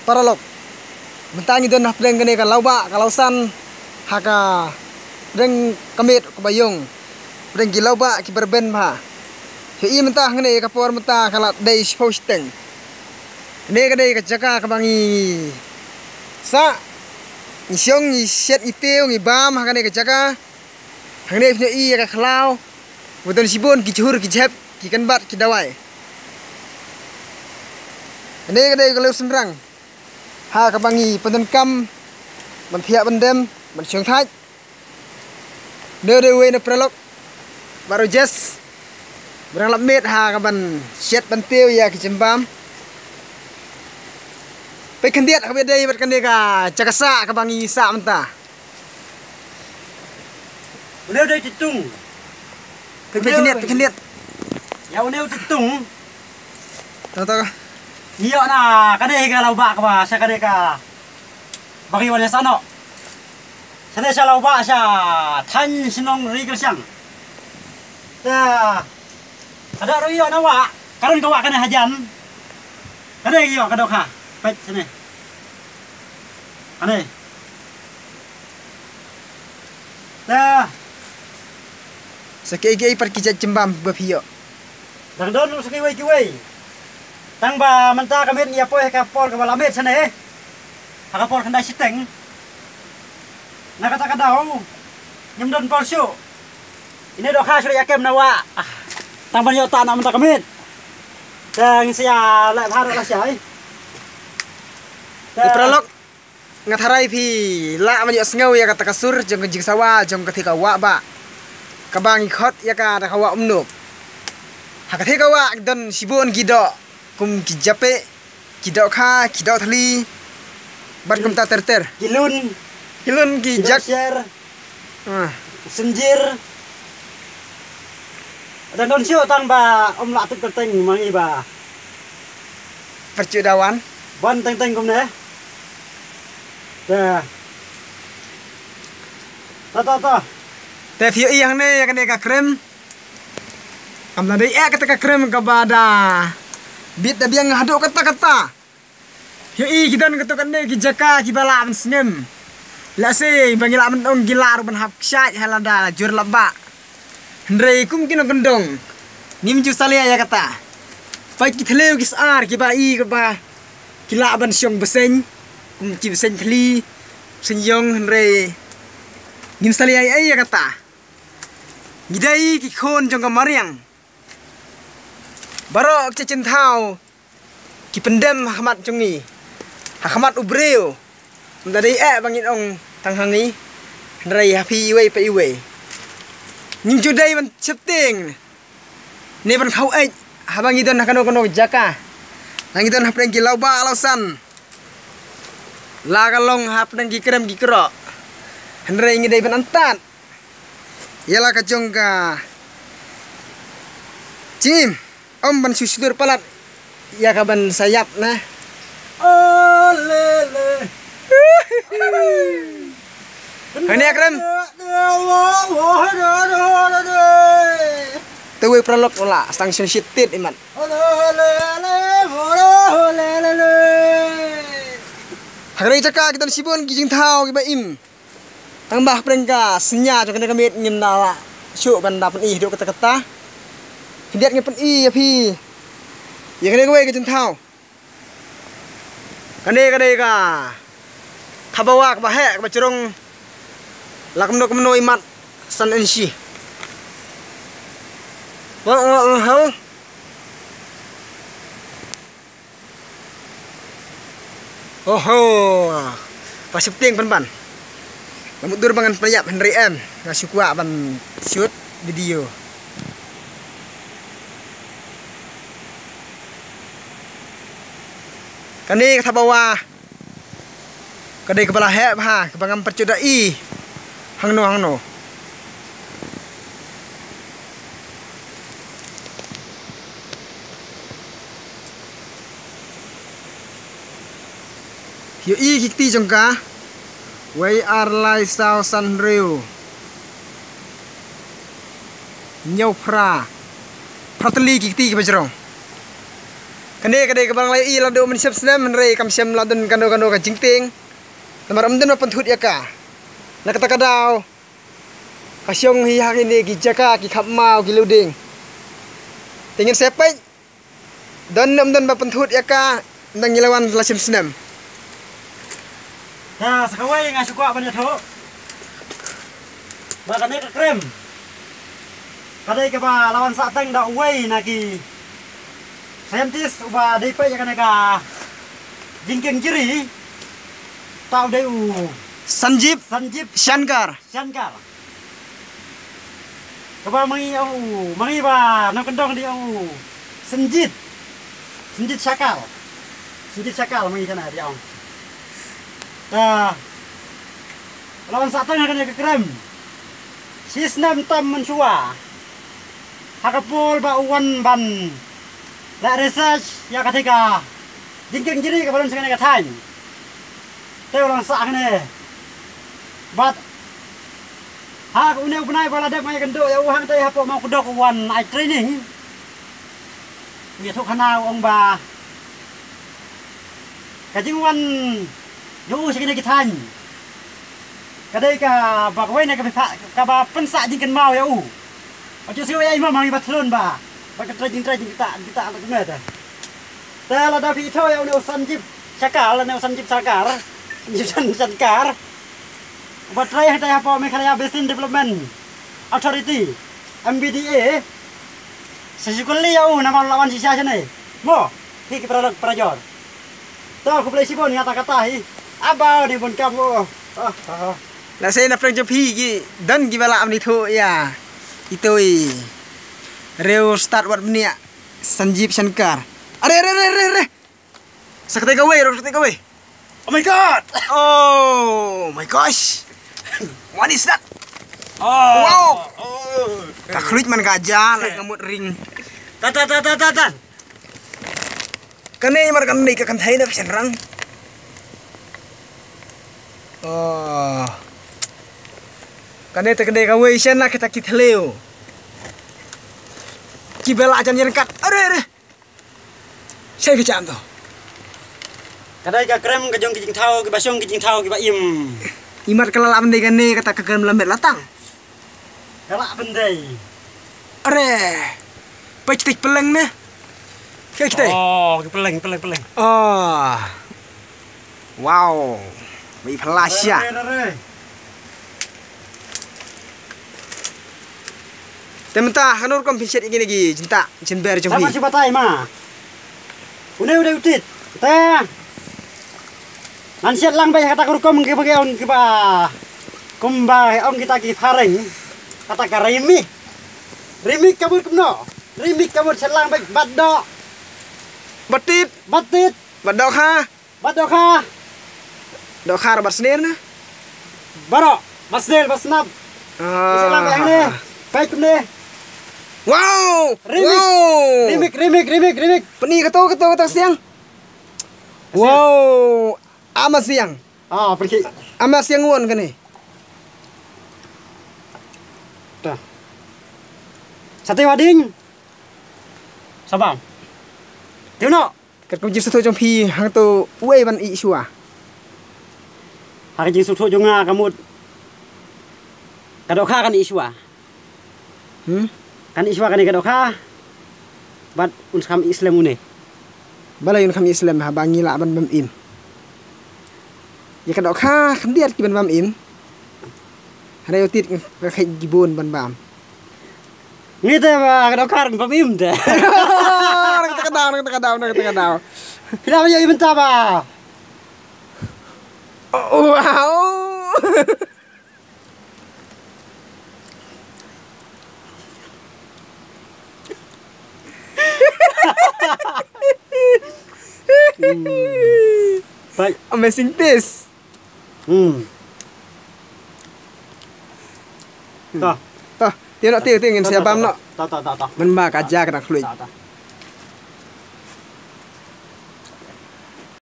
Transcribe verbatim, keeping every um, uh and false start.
Paralok. Mynta ngi don hapdeng kane ka lawbah ka lawsan ha ka pdeng ka miet kaba ïong. Pdeng ki lawbah kiba rben bha. Ïohi mynta hangne ka por mynta ka la dei shiphew shiteng. Kane ka dei ka jaka kaba ngi sah, ngi shong, ngi shet, ngi tiew, ngi bam ha kane ka jaka. Hangne phin ïohi ïa ka khlaw. Ba don shibun ki jhur, ki jhep, ki kynbat, ki dawai. Kane ka dei ka leu synrang ha kaba ngi pyndonkam ban thiah ban dem, ban shong thait. Neu dei uwei na paralok Bah Rojes ba dang lap miet ha kaban shet ban tiew ïa ki jingbam. Peit khyndiat ha kaba dei bad kane ka jaka sah kaba ngi sah mynta. Une u dei u Titung. Peit, peit khyndiat, peit khyndiat. Ïa une u Titung. To, to. Ïoh na kane ka lawbah kaba sha kane kaba ngi wan ïa sah noh. Shane sha lawbah sha thaiñ shnong Ri Kyrshang. Ta ka doh ruh ïoh na wah, ka don ka wah kane hajan. Kane ïoh ka doh ha. Peit shane. Kane. Ta. Sa kiei kiei pat ki jait jingbam ba phi ïoh. Dang don ruh sa kiwei kiwei. Tang ba mynta ka miet ïa poi ha ka por kaba la miet shane. Ha ka por khyndai shiteng. Na kata ka daw ngim don por shuh. Ine doh kha shuh ïa kem na wah. Ah, tang ban ïoh ta na mynta ka miet. Te ngin sa ïa leh bha ruh lashai. Te paralok, nga tharai phi lah ban ïohsngew ïa kata ka sur jong ka jingsawa jong katei ka wah ba kaba ngi khot ïa ka da ka wah Umnop. Ha katei ka wah don shibun ki doh kum ki japieh, ki dohkha, ki dohthli bad kumta ter ter. Ki lun, ki lun, ki jak, sher, ah, synjir. Dang don shuh tang ba ym lah tip kyrteng ma ngi ba pyrshah da wan ban teng teng kumne. Te to, to, to. Te phi ïohi hangne ïa kane ka krem. Kam da dei eh kata ka krem kaba da bit da biang haduh katta katta. Ïohi ki don katto katne ki jaka kiba lah ban sngem. Lehse ba ngi lah ban ong ki lah ruh ban hap kshaid ha lada jur lap ba. Hynrei kum ki nongkyndong ngim ju salia ïa kata. Peit ki thliew ki sar kiba i kiba ki lah ban shong bseiñ kum ki bseiñ thli, bseiñ ïong, hynrei ngim salia ïa kata. Ngi dei ki khun jong ka mariang. Baroh ki jingthaw ki pyndem ha khmat jong ngi, ha khmat u briew. Ym da dei eh ba ngin ong tang ha ngi, hynrei ha phi iwei pa iwei. Ngim ju dei ban sheptieng ne ban khaw eit haba ngi don ha kano kano jaka. La ngi don hapdeng ki lawbah lawsan, la ka long hapdeng ki krem ki krok, hynrei ngi dei ban antad ïa la ka jong ka jingim. Ym ban shu shlur palat ïa ka ban sa ïap na. Hangne krem. Te wei paralok la stang shu shit tit imat. Hangne jaka ki don shibun ki jingthaw kiba im. Tang ba hapdeng ka synñia jong kane ka miet ngim da lah shuh ban da pyni haduh katta katta. Khyndiat ngi pyni ïa phi ïa kane kawei ka jingthaw. Kane ka dei ka thabawa kaba heh kaba jrong. La kumno kumno imat san inshi. Wa wa wa hau. Oho. Ka shooting pynban. Nga mutdur ba ngan pynïap hynrei em nga shu kwah ban shoot video. Kane ka thabawa ka dei kaba la heh bha kaba ngam pyrshah da i hangno hangno. Ïohi ki kti jong ka. Wei ar lai saw san hynriew hynñiew phra. Phra tylli ki kti kiba jrong. Kane ka dei kaba nga la ïohi la dei mynshwa snem, hynrei kam shym la don kano kano ka jingtieng. Namar ym don ba pynthut ïa ka. Na kata ka daw ka shong hi ha kine ki jaka ki khapmaw ki luding. Te ngin sa peit don ne ym don ba pynthut ïa ka, nang ngi la wan la shim snem. Ta sa kawei nga shu kwah ban ïathuh ba kane ka krem ka dei kaba la wan sah teng da uwei na ki scientist uba dei peit ïa kane ka jingkieng jri. Ta u dei u Sanjeev Sanjeev Shankar. Shankar. Kaba ma ngi ong u, ma ngi ba nongkyndong dei ong u Sanjeev. Sanjeev Shankar. Sanjeev Shankar ma ngi kane dei ong. Ta la wan sah teng ha kane ka krem shi snem tam mynshuwa. Ha ka por ba u wan ban la research ïa kata ka jingkieng jri kaba don sha kane ka thaiñ. Te u la sah kane. Bad ha une u bnai ba la dep nga ïakynduh ïa u hangta hapoh Mawkdok u wan ai training. U ïathuh khana u ong ba ka jingwan ïa u sha kine ki thaiñ ka dei kaba kawei na kaba pynsah jingkynmaw ïa u. Ba ju siew ïa i ma ma ngi ba thlun ba ba ka trei jingtrei jingkita kata kmie te. Te lada phi ithuh ïa une u Sanjeev Shankar, une u Sanjeev Shankar, Sanjeev Shankar. Ba trei hangta hapoh Meghalaya Basin Development Authority, M B D A. Sa shu kylli ïa u namar la wan shisha shane. Mo, phi ki paralok parajor. To khublei shibun, nga ta kata hi. Aba ni bun kam. Oh, oh, oh. La sei na prank jong phi ki don kiba lah ban ithuh ïa itu i riew stad wat bniah Sanjeev Shankar. Are, are, are, are, are. Sa kata kawei, sa kata kawei. Oh my God! Oh my gosh! What is that? Oh. Wow! Oh. Ka khluit man ka ja, la ka mut ring. Tan, tan, tan, tan, tan, tan. Kane mar kane ka kynthei na ka shynrang. Oh. Kane te kane kawei shen na kita ki thliew. Kiba la jan ïeng kat. Are, are. Shai ka jam to. Ka dei ka krem ka jong ki jingthaw, kiba shong ki jingthaw, kiba im. Imat ka la lah ban dei kane kata ka krem la met la tang. Ka lah ban dei. Are. Peit kita ki pylleng ne. Kita kita. Oh, ki pylleng, pylleng, pylleng. Oh. Wow. Bai plasha. Are, are, are. Te mynta hano rukom phin shet ïa kine ki jingtah jingber jong phi? Tama shu batai ma. Une une u tit. Te ngan shet lang beit ha kata ka rukom kiba ki ong kiba kumba ong kita ki phareng. Kata ka remix. Remix ka mut kumno? Remix ka mut shet lang beit bad doh. Bad tit. Bad tit. Bad dohkha. Bad dohkha. Dohkha bad sner ne? Baroh. Bad sner, bad snap. Ah. Shet lang beit hangne. Beit kumne. Wow! Remix. Wow! Remix, remix, remix, remix. Pyni kato, kato, kato siang. Siang. Wow! Ama siang. Ah, pergi. Ama siang won kane. Ta. Sate wading. Sabam. Tino. Katkum jingsngewthuh jong phi hangto uei ban ïeh shuwa? Ha ka jingsngewthuh jong nga ka mut ka dohkha kan ïeh shuwa. Hmm? Kan ïeh shuwa kane ka dohkha. Bad un sa kham ïeh slem une. Balei un kham ïeh slem haba ngi lah ban bam im? Ïa ka dohkha khyndiat ki ban bam im. Hynrei u tit ka kheit ki bun ban bam. Ngi te ba ka dohkha bam im te. Nang te ka daw, nang te ka daw, nang te ka daw. Phi la ba ïohi mynta ba. Oh, wow. Hmm. Bye. Amazing taste. Hmm. Ta. Ta, tino, tino, tino, ngin sa bam noh. Ta, ta, ta, ta. Mynba ka ja ka dang khluit. Ta, ta.